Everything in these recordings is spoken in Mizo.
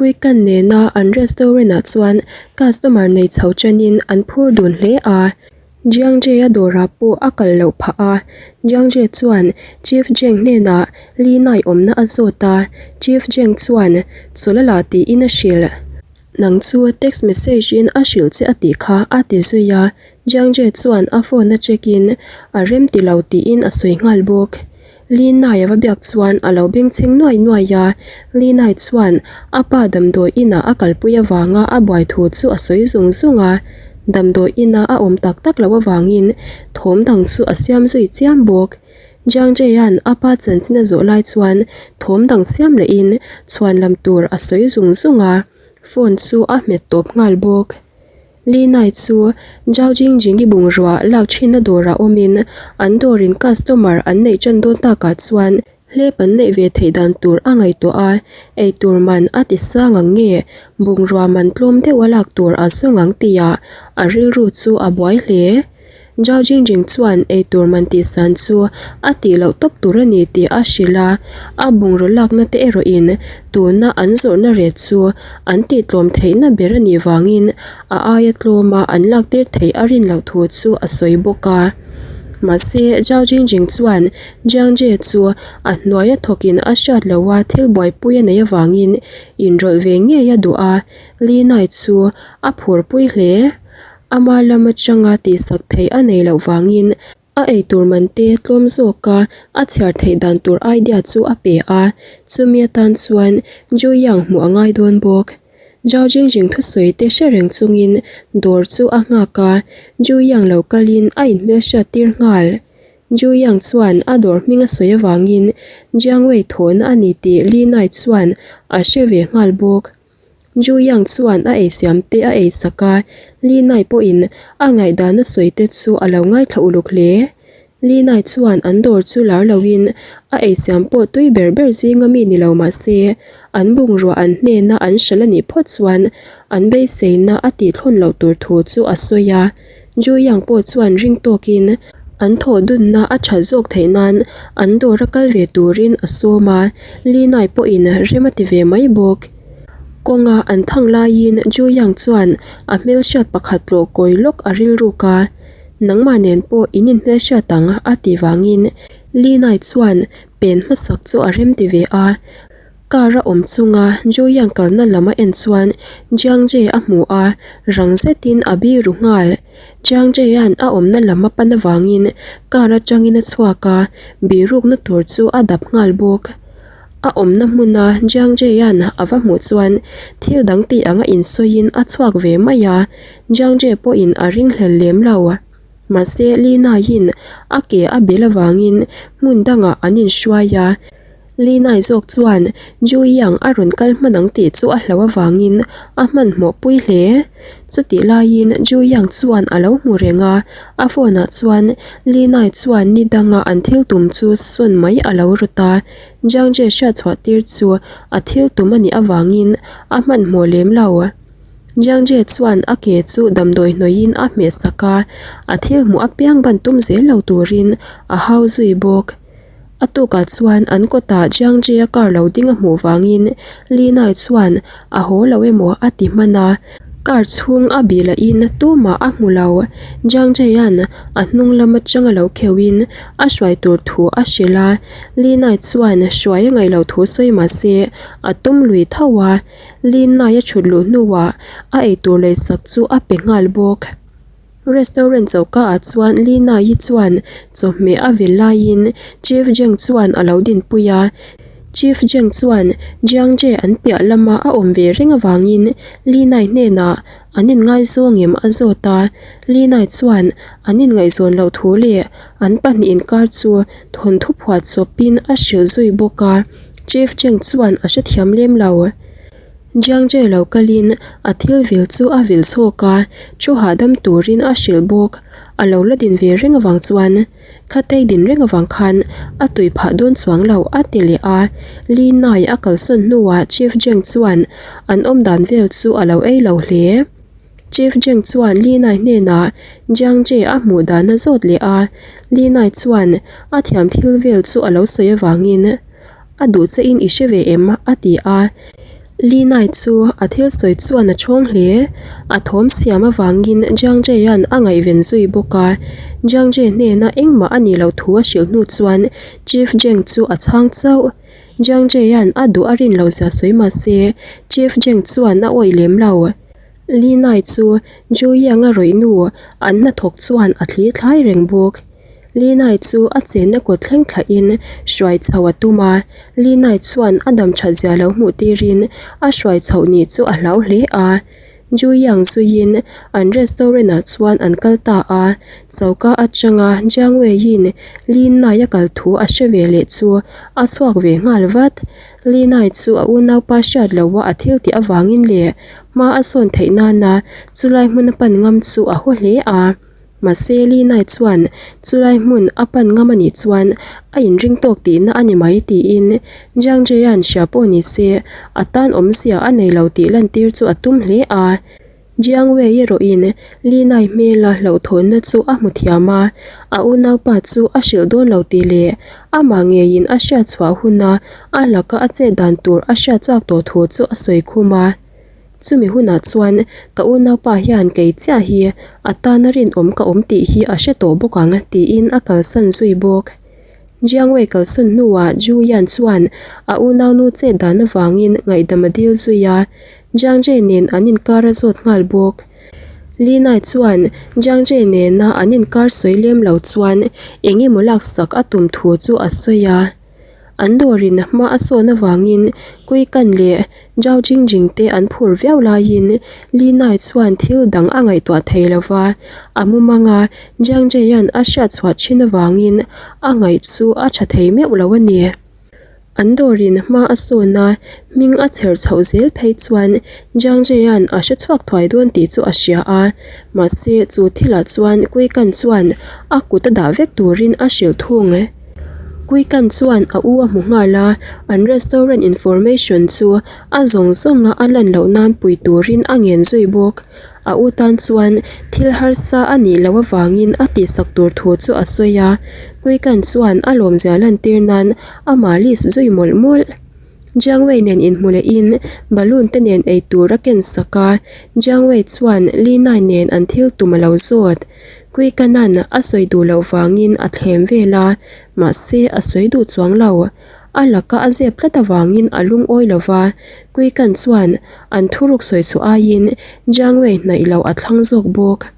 Kuikan nena an restaurant ah chuan customer nei chho chenin an phur dun hle a. Jiang Jie-a dawrah pawh a kal loh phah a. Jiang Jie chuan Chief Zheng hnenah Li Nai awmna a zawt a, Chief Zheng chuan chawlh a la tiin a hrilh. Nang chu text message in a hrilh che a tih kha a ti zui a, Jiang Jie chuan a phone a check in a rem ti lo tiin a sawi nghal bawk. Li Nai a va biak chuan a lo bengchheng nuai nuai a, Li Nai chuan a pa damdawi inah a kalpui avanga a buai thu chu a sawi zung zung a, damdawi ina a awm tak tak loh avangin thawm dang chu a siam zui chiam bawk. Jiang Jie-a'n a pa chanchin a zawh lai chuan thawm dang siam lehin chhuan lam tur a sawi zung zung a, phone chu a hmet tawp nghal bawk. Li Nai chu Zhao Jingjing-i bungrua lak thinna dawrah awmin an dawrin customer an neih tan dawn takah chuan hlep an neih ve theih dan tur a ngaihtuah a, eitur man a ti sang ang nge bungrua man tlawm deuh a lak tur a zawng ang tihah a rilru chu a buai hle. Zhao Jingjing chuan eitur man tihsan chu a tih loh tawp tur a ni tih a hrilh a, a bungraw lakna te erawhin tuna an zawrhna ret chu an tihtlawm theihna ber a nih vangin a aia tlawma an laktir theih a rin loh thu chu a sawi bawk a. Mahse, Zhao Jingjing chuan Jiang Jie chu a hnuaia thawkin a hriat loha thil buaipui a neih avangin inrawlh ve ngei a duh a, Li Nai chu a phurpui hle. Ama lam atanga tihsak theih a nei loh vangin a eitur man te tlawm zawka a chhiar theih dan tur idea chu a pe a, chumi atan chuan Zhu Yang hmuh a ngai dawn bawk. Zhao Jingjing thusawi te hre reng chungin dawr chu a nghak a, Zhu Yang lo kalin a inhmelhriat tir nghal. Zhu Yang chuan a dawr hming a sawi avangin Jiang Wei thawhna a ni tih Li Nai chuan a hre ve nghal bawk. Zhu Yang chuan a eisiam te a ei sak a, Li Nai pawhin a ngaihdan a sawi te chu a lo ngaithla uluk hle. Li Nai chuan an dawr chu lar loin a eisiam pawh tui ber ber zinga mi ni lo mah se, an bungrua an hnena an hralh a nih phawt chuan an beiseina a tihthlawn loh tur thu chu a sawi a. Zhu Yang pawh chuan ring tawkin an thawh dunna a that zawk theih nan an dawr a kal ve turin a sawm a, Li Nai pawhin rem a ti ve mai bawk. Kawnga an thang laiin Zhu Yang chuan a hmelhriat pakhat tlawh kawi lawk a rilruk a, Nangmah nen pawh in inhmelhriat ang a tih vangin Li Nai chuan pen hmasak chu a rem ti ve a. Car a awm chunga Joyang kalna lam a en chuan Jiang Jie a hmu a, rang zetin a biru nghal. Jiang Jie-a'n a awmna lam a pan avangin car atangin a chhuak a, birukna tur chu a dap nghal bawk. A awmna hmuna Jiang Jie-a'n a va hmuh chuan thil dang tih anga insawiin a chhuak ve mai a, Jiang Jie pawhin a ringhlel lem lo. Mahse, Li Nai-in a ke a bel avangin hmun dangah an inhruai a. Li Nai zawk chuan Ju Yang a rawn kal hman ang tih chu a hlauh avangin a hmanhmawh pui hle. Chutih laiin Ju Yang chuan a lo hmu reng a, a phone ah chuan Li Nai chuan ni danga an thil tum chu sawn mai a lo rawt a, Jiang Jie hriatchhuah tir chu a thil tum a nih avangin a hmanhmawh lem lo. Jiang Jie chuan a ke chu damdawi hnawihin a hmeh sak a, a thil hmuh apiang ban tum zel lo turin a hau zui bawk. A tukah chuan an kawtah Jiang Jie-a car lo ding a hmuh vangin Li Nai chuan a haw lo emaw a ti hman a, car chhung a bih lahin tumah a hmu lo. Jiang Jie-a'n a hnung lam atang a lo kheuhin a hruai tur thu a hrilh a, Li Nai chuan hruai a ngaih loh thu sawi mah se a tum lui tho a, Li Nai a thut luh hnuah a eitur leisak chu a pe nghal bawk. Restaurant choka ah chuan Li Nai-i chuan chawhmeh a vil laiin Chief Jeng chuan a lo dinpui a. Chief Jeng chuan Jiang Jie an piah lama a awm ve reng avangin Li Nai hnenah an inngaizawng em a zawt a. Li Nai chuan an inngaihzawn loh thu leh an pahnih inkar chu thawnthu phuah chawpin a hrilh zui bawk a. Chief Jeng chuan a hrethiam lem lo. Jiang Jie lo kalin a thil vil chu a vil chhawk a, thu hahdam turin a hrilh bawk. A lo la din ve reng avang chuan Khatei din reng avang khan a tui phah dawn chuang lo a ti leh a. Li Nai a kalsawn hnuah Chief Jeng chuan an awm dan vel chu a lo ei lo hle. Chief Jeng chuan Li Nai hnenah Jiang Jie a hmuh dan a zawt leh a, Li Nai chuan a thiam thil vel chu a lo sawi avangin, A duh che in i hre ve em? a ti a. Li Nai chu a thil sawi chuan a chhawng hle. A thawm siam avangin Jiang Jie-a'n a ngaihven zui bawk a. Jiang Jie hnena engmah a nih loh thu a hrilh hnu chuan Chief Zheng chu a chhang chauh. Jiang Jie-a'n a duh a rin loh zia sawi mah se Chief Zheng chuan a awih lem lo. Li Nai chu Zhu Yang-a rawih nu an hnathawk chuan a thli thlai reng bawk. Li Nai chu a chenna kawt thleng thlahin hruai chho a tum a, Li Nai chuan a dam that zia lo hmuh tirin a hruai chhoh nih chu a hlau hle a. Ju Yang zuiin an restaurant ah chuan an kal ta a, choka atanga Jiang Weiin Li Nai a kal thu a hre ve leh chu a chhuak ve nghal vat. Li Nai chu a unaupa hriat loha a thil tih avangin leh hma a sawn theih nana chulai hmun a pan ngam chu a haw hle a. Mahse, Li Nai chuan chulai hmun a pan ngam a nih chuan a inring tawk tihna a ni mai tiin Jiang Jie-a'n hria pawh ni se a tan awmzia a nei lo tih lantir chu a tum hle a. Jiang Wei erawhin Li Nai hmela hlauhthawnna chu a hmu thiam a, a unaupa chu a hrilh dawn lo tih leh amah ngeiin a hriat chhuah huna a laka a chet dan tur a hriat chak tawh thu chu a sawi khum a. Chumi hunah chuan ka unaupa hian kei chiah hi a tana rinawm ka awm tih hi a hre tawh bawk ang tiin a kalsan zui bawk. Jiang Wei kalsawn hnuah Zhu Yan chuan a unaunu chet dan avangin ngaihdam a dil zui a, Jiang Jie nen an inkar a zawt nghal bawk. Li Nai chuan Jiang Jie nena an inkar sawi lem lo chuan eng emaw laksak a tum thu chu a sawi a. An dawrin hma a sawn avangin Kuikan leh Zhao Jingjing te an phur viau laiin Li Nai chuan thil dang a ngaihtuah thei lo va, a mumang a, Jiang Jie-a'n a hriat chhuah thin avangin a ngaih chu a tha thei meuh lo a ni. An dawrin hma a sawn a, hming a chher chhoh zel phei chuan Jiang Jie-a'n a hre chhuak thuai dawn tih chu a hria a, mahse chu thilah chuan Kuikan chuan a kut a dah vek turin a hrilh thung. Kuikan chuan a u a hmu nghal a, an restaurant information chu a zawng zawnga a lan loh nan pui turin a ngen zui bawk. A u tan chuan thil harsa a nih loh avangin a tihsak tur thu chu a sawi a, Kuikan chuan a lawmzia lantir nan amah list zui mawlh mawlh. Jiang Wei nen inhmu lehin balloon te nen eitur a ken sak a, Jiang Wei chuan Li Nai nen an thil tum a lo zawt. Kuikanan a sawi duh loh vangin a thlem vel a, mahse a sawi duh chuang lo. A laka a zep tlat avangin a lungawi lo va, Kuikan chuan an thuruk sawi chhuah aiin Jiang Wei hnaih loh a thlang zawk bawk.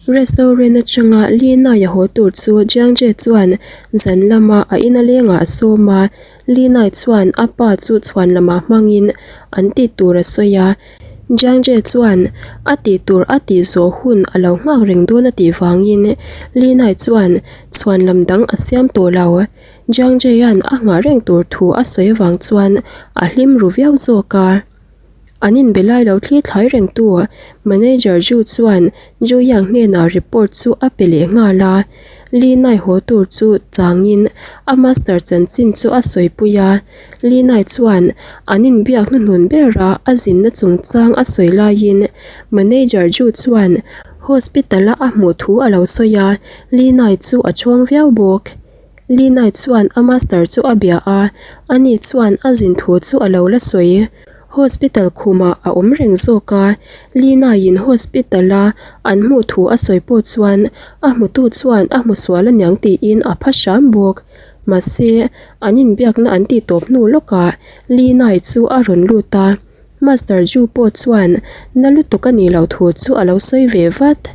Restaurant atanga Li Nai a haw tur chu Jiang Jie chuan zan lama a ina lengah a sawm a, Li Nai chuan a pa chu chhuan lamah hmangin an tih tur a sawi a, Jiang Jie chuan a tih tur a tih zawh hun a lo nghak reng dawn a tih vangin Li Nai chuan chhuan lam dang a siam tawh lo. Jiang Jie-a'n a nghah reng tur thu a sawi avang chuan a hlim ru viau zawk a. An inbe lai lo thli thlai reng tu Manager Zhu chuan Zhu Yang hnenah report chu a pe leh nghal a. Li Nai haw tur chu changin a master chanchin chu a sawipui a. Li Nai chuan an inbiak hnuhnun bera a zinna chungchang a sawi laiin Manager Zhu chuan hospital-a a hmuh thu a lo sawi a, Li Nai chu a chhuang viau bawk. Li Nai chuan a master chu a bia a, ani chuan a zin thu chu a lo la sawi. Hospital khumah a awm reng zawk a, Li Naiin hospital-a an hmuh thu a sawi pawh chuan a hmutu chuan a hmu sual aniang tiin a pha hram bawk. Mahse, an inbiakna an tih tawp hnu lawkah Li Nai chu a rawn lut a. Master Ju pawh chuan na lutuk a nih loh thu chu a lo sawi ve vat.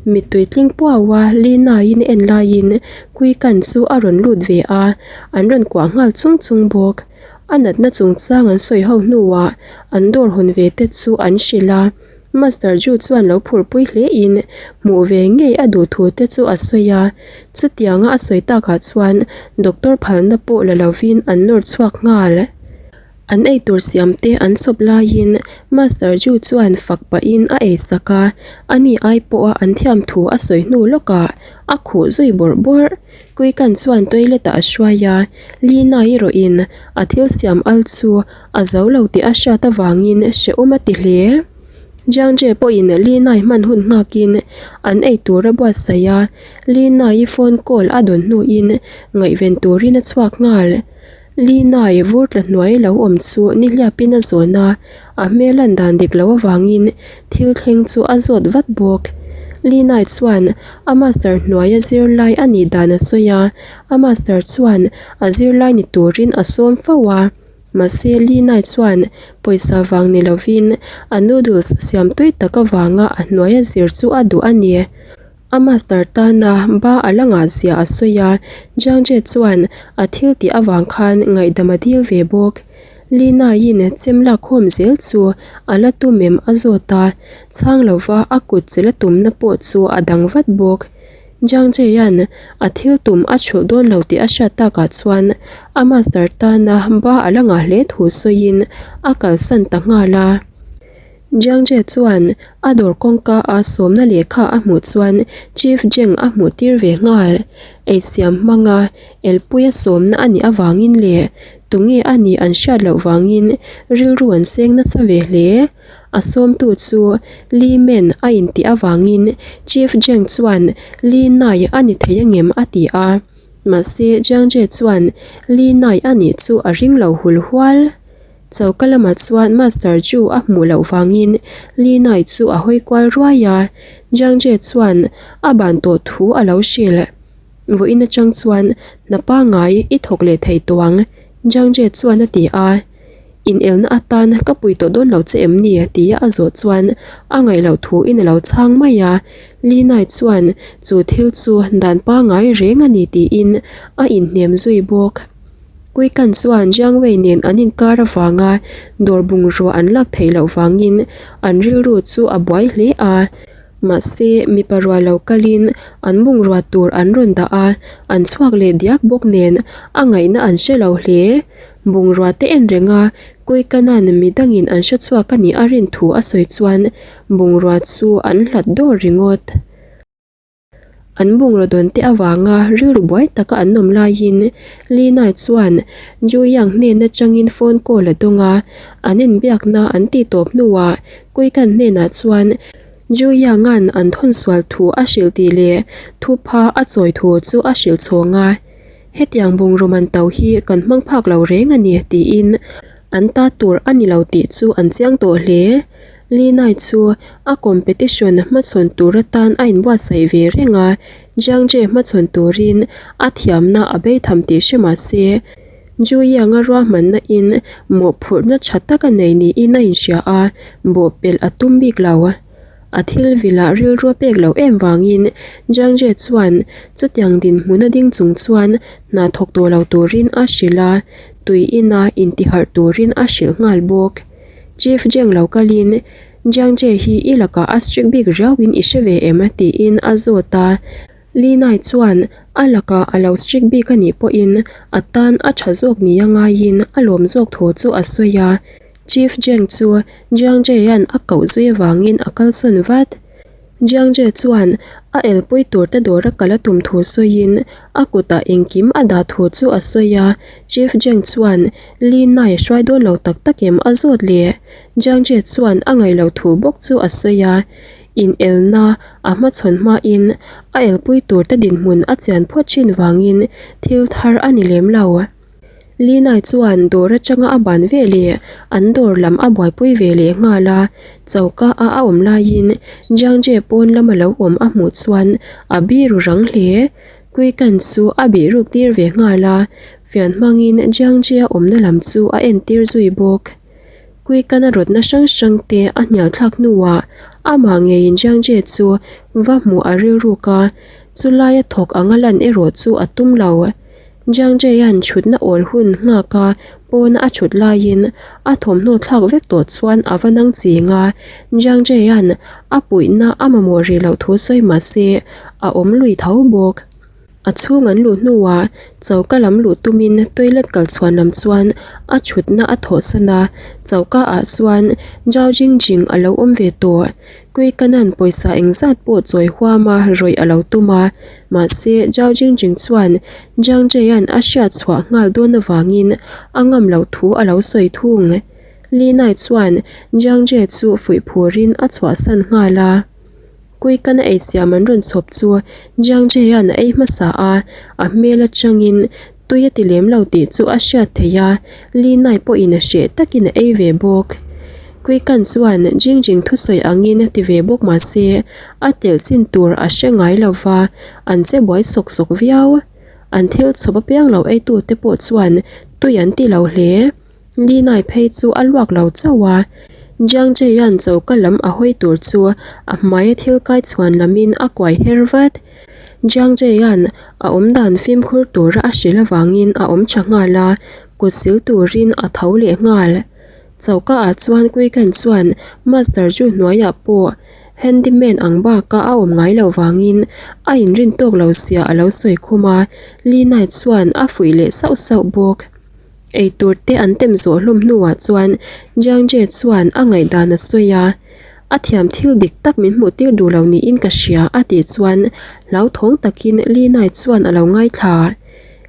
Mittui tling puau a Li Naiin en laiin Kuikan chu a rawn lut ve a, an rawn kuah nghal chung chung bawk. A natna chungchang an sawi ho hnuah an dawr hawn ve te chu an hrilh a, Master Ju chuan lo phurpui hle in hmuh ve ngei a duh thu te chu a sawi a. Chutianga a sawi takah chuan doctor phalna pawh la lovin an nawr chhuak nghal. An eitur siam te an chhawp laiin Master Ju chuan fak pahin a ei sak a, ani ai pawha an thiam thu a sawi hnu lawkah a khuh zui bawrh bawrh. Kuikan chuan toilet ah a hruai a, Li Nai erawhin a thil siam al chu a zo lo tih a hriat avangin hrehawm a ti hle. Jiang Jie pawhin Li Nai hman hun nghakin an eitur a buatsaih a, Li Nai-i phone call a dawn hnuin ngaihven turin a chhuak nghal. Li Nai vur tla hnuai lo awm chu nihliapin a zawn a, a hmel lan dan dik loh avangin thil thleng chu a zawt vat bawk. Li Nai chuan a master hnuaia zirlai a nih dan a sawi a, a master chuan a zirlai ni turin a sawm fo a. Mahse Li Nai chuan pawisa vang ni lovin a noodles siam tui tak avanga a hnuaia zir chu a duh a ni. A master tana ba a la ngah zia a sawi a, Jiang Jie chuan a thil tih avang khan ngaihdam a dil ve bawk. Li Naiin chem lakkhawm zel chu a la tum em a zawt a, chhang lova a kut che la tumna pawh chu a dang vat bawk. Jiang Jie'an a thil tum a chhulh dawn lo tih a hriat takah chuan a master tana ba a la ngah hle thu sawiin a kalsan ta nghal a. Jiang Jie chuan a dawr kawngka a sawmna lehkha a hmuh chuan Chief Zheng a hmuh tir ve nghal. Eisiam hmanga elpuia sawmna a nih avangin leh tunge a nih an hriat loh vangin rilru an seng nasa ve hle. A sawmtu chu Li Men a intih avangin Chief Zheng chuan Li Nai a ni thei angem a ti a. Mahse Jiang Jie chuan Li Nai a nih chu a ring lo hul hual. Choka lamah chuan Master Ju a hmuh loh vangin Li Nai chu a hawi kual ruai a, Jiang Jie chuan a ban tawh thu a lo hrilh. Vawiin atang chuan hna pangngai i thawk leh thei tawh ang, Jiang Jie chuan a ti a. Inelna atan ka pui tawh dawn lo che em ni? tia a zawh chuan a ngaih loh thu in a lo chhang mai a. Li Nai chuan chu thil chu dan pangngai reng a ni tiin a inhnem zui bawk. Kuikan chuan Jiang Wei nen an inkar avanga dawr bungrua an lak theih loh vangin an rilru chu a buai hle a. Mahse, mipa rual lo kalin an bungrua tur an rawn dah a, an chhuak leh diak bawk nen a ngaihna an hre lo hle. Bungrua te en reng a, Kuikanan midangin an hre chhuak a nih a rin thu a sawi chuan bungrua chu an hlat dawr ringawt. An bungraw dawn te avanga rilru buai taka an awm laiin Li Nai chuan Ju Yang hnen atangin phone call a dawng a, an inbiakna an tih tawp hnuah Kuikan hnenah chuan Ju Yang-a'n an thawn sual thu a hrilh tih leh thupha a chawi thu chu a hrilh chhawng a, Hetiang bungraw man to hi kan hmang phak lo reng a ni tiin an ta tur a ni lo tih chu an chiang tawh hle. Li Nai chu a competition hmachhawn tur atan a inbuatsaih ve reng a, Jiang Jie hmachhawn turin a thiamna a bei tham tih hre mah se, Ju Yang-a ruahmanna in mawhphurhna tha tak a nei niin a inhria a, bawhpelh a tum bik lo. A thil vilah rilru a pek loh em vangin Jiang Jie chuan chutiang dinhmun a ding chung chuan hna thawk tawh lo turin a hrilh a, tui ina intiharh turin a hrilh nghal bawk. Chief Zheng lo kalin, Jiang Jie hi i lakah a strict bik riauin i hre ve em? tiin a zawt a. Li Nai chuan a lakah a lo strict bik a nih pawhin a tan a tha zawk nia ngaiin a lawm zawk thu chu a sawi a. Chief Zheng chu Jiang Jie-a'n a koh zui avangin a kalsawn vat. Jiang Jie chuan a elpui turte dawra kal a tum thu sawiin a kutah engkim a dah thu chu a sawi a, Chief Zheng chuan Li Nai a hruai dawn lo tak tak em a zawt leh. Jiang Jie chuan a ngaih loh thu bawk chu a sawi a, inelna a hmachhawn hmain a elpui turte dinhmun a chian phawt thin vangin thil thar a ni lem lo. Li Nai chuan dawr atanga a ban ve leh an dawr lam a buaipui ve leh nghal a, choka a a awm laiin Jiang Jie pawn lama lo awm a hmuh chuan a biru rang hle. Kuikan chu a bih ruk tir ve nghal a, fian hmangin Jiang Jie a awmna lam chu a entir zui bawk. Kuikan a rawtna hrang hrang te a hnial thlak hnuah amah ngeiin Jiang Jie chu va hmuh a rilruk a, chulaia thawk anga lan erawh chu a tum lo. Jiang Jie-a'n chhutna awl hun nghak a pawna a chhut laiin a thawmhnaw thlak vek tawh chuan a va nang ching a, Jiang Jie-a'n a puihna a mamawh rih loh thu sawi mah se a awm lui tho bawk. A chhung an luh hnuah choka lam luh tumin toilet kal chhuan lam chuan a chhutna a thawhsan a, choka ah chuan Zhao Jingjing a lo awm ve tawh. Kuikanan pawisa engzat pawh chawi huama rawih a lo tum a, mahse Zhao Jingjing chuan Jiang Jie-a'n a hriat chhuah nghal dawn avangin a ngam loh thu a lo sawi thung. Li Nai chuan Jiang Jie chu fuih phurin a chhuahsan nghal a. Kuikana eisiam an rawn chhawp chu Jiang Jie-a'n a ei hmasa a, a hmel atangin. Tui a ti lem lo tih chu a hriat theih a, Li Nai pawhin hreh takin a ei ve bawk. Kuikan chuan Jingjing thusawi angin a ti ve bawk mah se, a telh chin tur a hre ngai lo va, an che buai sawk sawk viau. An thil chhawp apiang lo eitute pawh chuan tui an ti lo hle. Li Nai phei chu a luak lo chauh a, Jiang Jeian choka lam a hawi tur chu a hmaia thil kai chhuan lamin a kuai her vat. Jiang Jeian a awm dan fimkhur tura a hrilh avangin a awm tha nghal a, kut sil turin a tho leh nghal. Choka ah chuan Kuiken chuan Master Ju hnuaiah pawh handyman ang baka a awm ngai loh vangin a inrin tawk lo sia a lo sawi khum a, Li Nai chuan a fuih leh sauh sauh bawk. Eitur te an tem zawh hlawm hnuah chuan Jiang Jie chuan a ngaihdan a sawi a, A thiam thil dik tak min hmuh tir duh lo niin ka hria a tih chuan hlauthawng takin Li Nai chuan a lo ngaithla.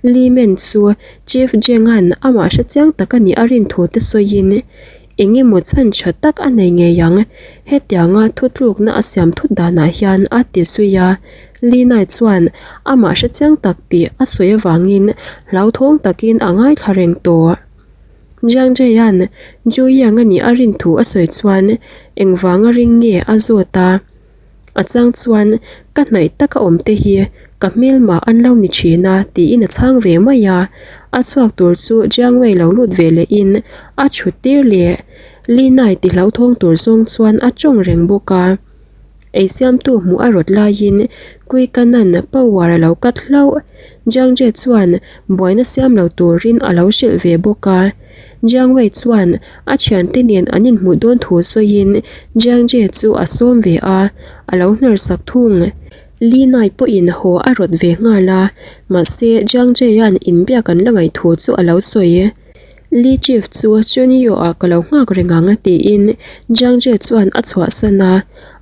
Li Men chu Chief Jiang-a'n amah hre chiang tak a nih a rin thu te sawiin eng emaw chhan tha tak a nei ngei ang, hetianga thutlukna a siam thut danah hian a ti zui a. Li Nai chuan amah hre chiang tak tih a sawi avangin hlauthawng takin a ngaithla reng tawh. Jiang Jeian Ju Yang a nih a rin thu a sawi chuan engvanga ring nge a zawt a. A chang chuan ka hnaih taka awm te hi ka hmelmah an lo ni thin a tiin a chhang ve mai a. A chhuak tur chu Jiang Wei lo lut ve lehin a chhut tir leh. Li Nai ti hlauthawng tur zawng chuan a tawng reng bawk a. Eisiamtu hmuh a rawt laiin Kuikanan power a lo cut hlauh. Jiang Jie chuan buaina siam lo turin a lo hrilh ve bawk a. Jiang Wei chuan a thiante nen an inhmuh dawn thu sawiin Jiang Jie chu a sawm ve a, a lo hnar sak thung. Li Nai pawhin haw a rawt ve nghal a, mahse Jiang Jie-a'n inbiak an la ngaih thu chu a lo sawi. Li Chief chu Chunyo ah ka lo nghak reng ang tiin Jiang Jie chuan a chhuahsan a.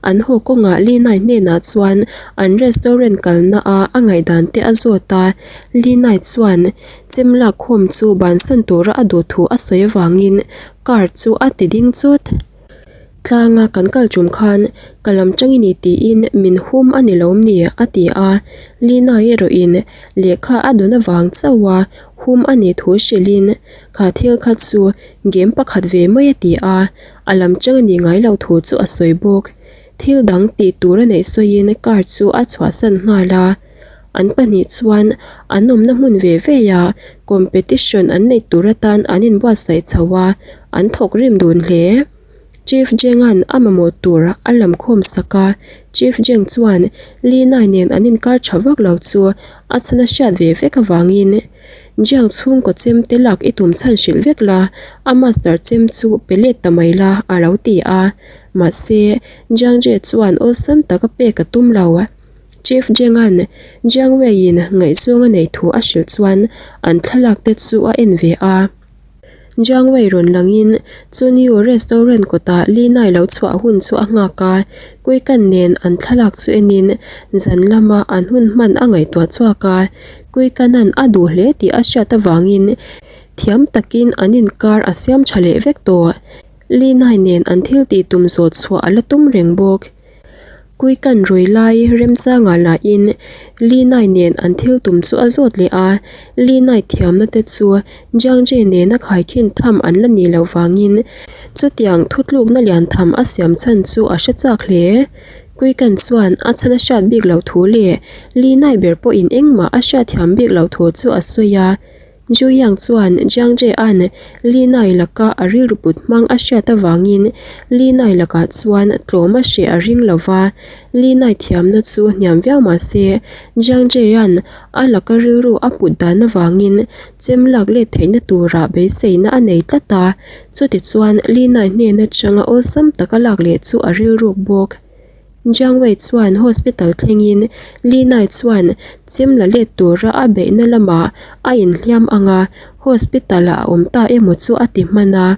An haw kawngah Li Nai hnenah chuan an restaurant kalna a a ngaihdan te a zawt a. Li Nai chuan chem lak khawm chu bansan tura a duh thu a sawi avangin car chu a ti ding chawt. Tlanga kan kal tum khan ka lam tang i ni tiin min hum a ni lawm ni a ti a. Li Nai erawhin lehkha a dawn avang chauh a hum a nih thu hrilhin kha thil kha chu game pakhat ve mai a ti a, a lam chang a nih ngai loh thu chu a sawi bawk. Thil dang tih tur a neih sawiin car chu a chhuahsan nghal a, an pahnih chuan an awmna hmun ve ve a competition an neih tur atan an inbuatsaih chho a, an thawk rim dun hle. Chief Jeng-a'n a mamawh tur a lam khawm sak a, Chief Jeng chuan Li Nai nen an inkar tha vak lo chu a chhan a hriat ve vek avangin Jiang chhungkaw chem te lak i tum chhan hrilh vek la, a master chem chu pe let ta mai la a lo ti a. Mahse, Jiang Jie chuan awlsam taka pek a tum lo. Chief Jeng-a'n Jiang Wei-in ngaihzawng a neih thu a hrilh chuan an thlalak te chu a en ve a. Jiang Wei rawn langin Chunyu restaurant kawtah Li Nai lo chhuah hun chu a nghak a, Kuikan nen an thlalak chu enin zan lama an hun hman a ngaihtuah chhuak a, Kuikanan a duh hle tih a hriat avangin thiam takin an inkar a siam tha leh vek tawh. Li Nai nen an thil tih tum zawh chhuah a la tum reng bawk. Kuikan rui lai remchangah lahin Li Nai nen an thil tum chu a zawt leh a, Li Nai thiamna te chu Jiang Jie nena khaikhin tham an la nih loh vangin chutiang thutlukna lian tham a siam chhan chu a hre chak hle. Kuikan chuan a chhan a hriat bik loh thu leh Li Nai ber pawhin engmah a hriatthiam bik loh thu chu a sawi a. Zhu Yang chuan Jiang Jie-a'n Li Nai laka a rilru put hmang a hriat avangin Li Nai lakah chuan tlawm a hreh a ring lo va, Li Nai thiamna chu hniam viau mah se Jiang Jie-a'n a laka rilru a put dan avangin chem lak let theihna tura beiseina a nei tlat a, chutichuan Li Nai hnen atanga awlsam taka lak leh chu a rilruk bawk. Jiang Wei chuan hospital thlengin Li Nai chuan chem la let tura a beihna lamah a inhliam ang a, hospital ah a awm ta emaw chu a ti hman a.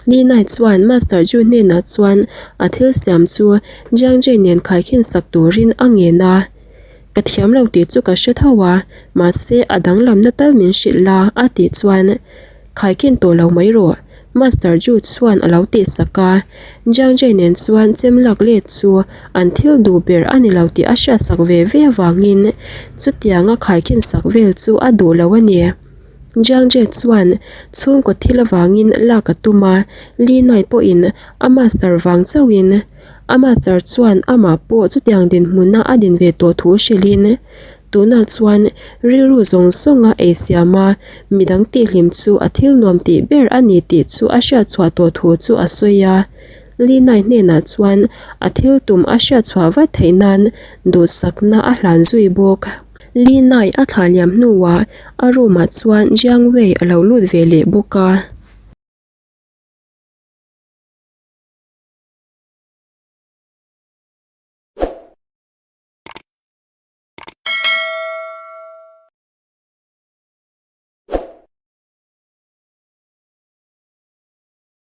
Li Nai chuan Master Ju hnenah chuan a thil siam chu Jiang Jie nen khaikhin sak turin a ngen a. Ka thiam lo tih chu ka hre tho a, mahse a danglamna tal min hrilh la a tih chuan Khaikhin tawh lo mai rawh, Master Ju chuan a lo tih sak a. Jiang Jie nen chuan chem lak let chu an thil duh ber a ni lo tih a hriat sak ve ve avangin chutianga khaikhin sak vel chu a duh lo a ni. Jiang Jie chuan chhungkaw thil avangin lak a tum a, Li Nai pawhin a master vang chauhin a master chuan amah pawh chutiang dinhmuna a din ve tawh thu hrilhin tunah chuan rilru zawng zawnga ei siam a, midang tihhlim chu a thil nuam tih ber a ni tih chu a hriatchhuah tawh thu chu a sawi a. Li Nai hnenah chuan a thil tum a hriatchhuah vat theih nan duhsakna a hlan zui bawk. Li Nai a thlah liam hnuah a room ah chuan Jiang Wei a lo lut ve leh bawk a.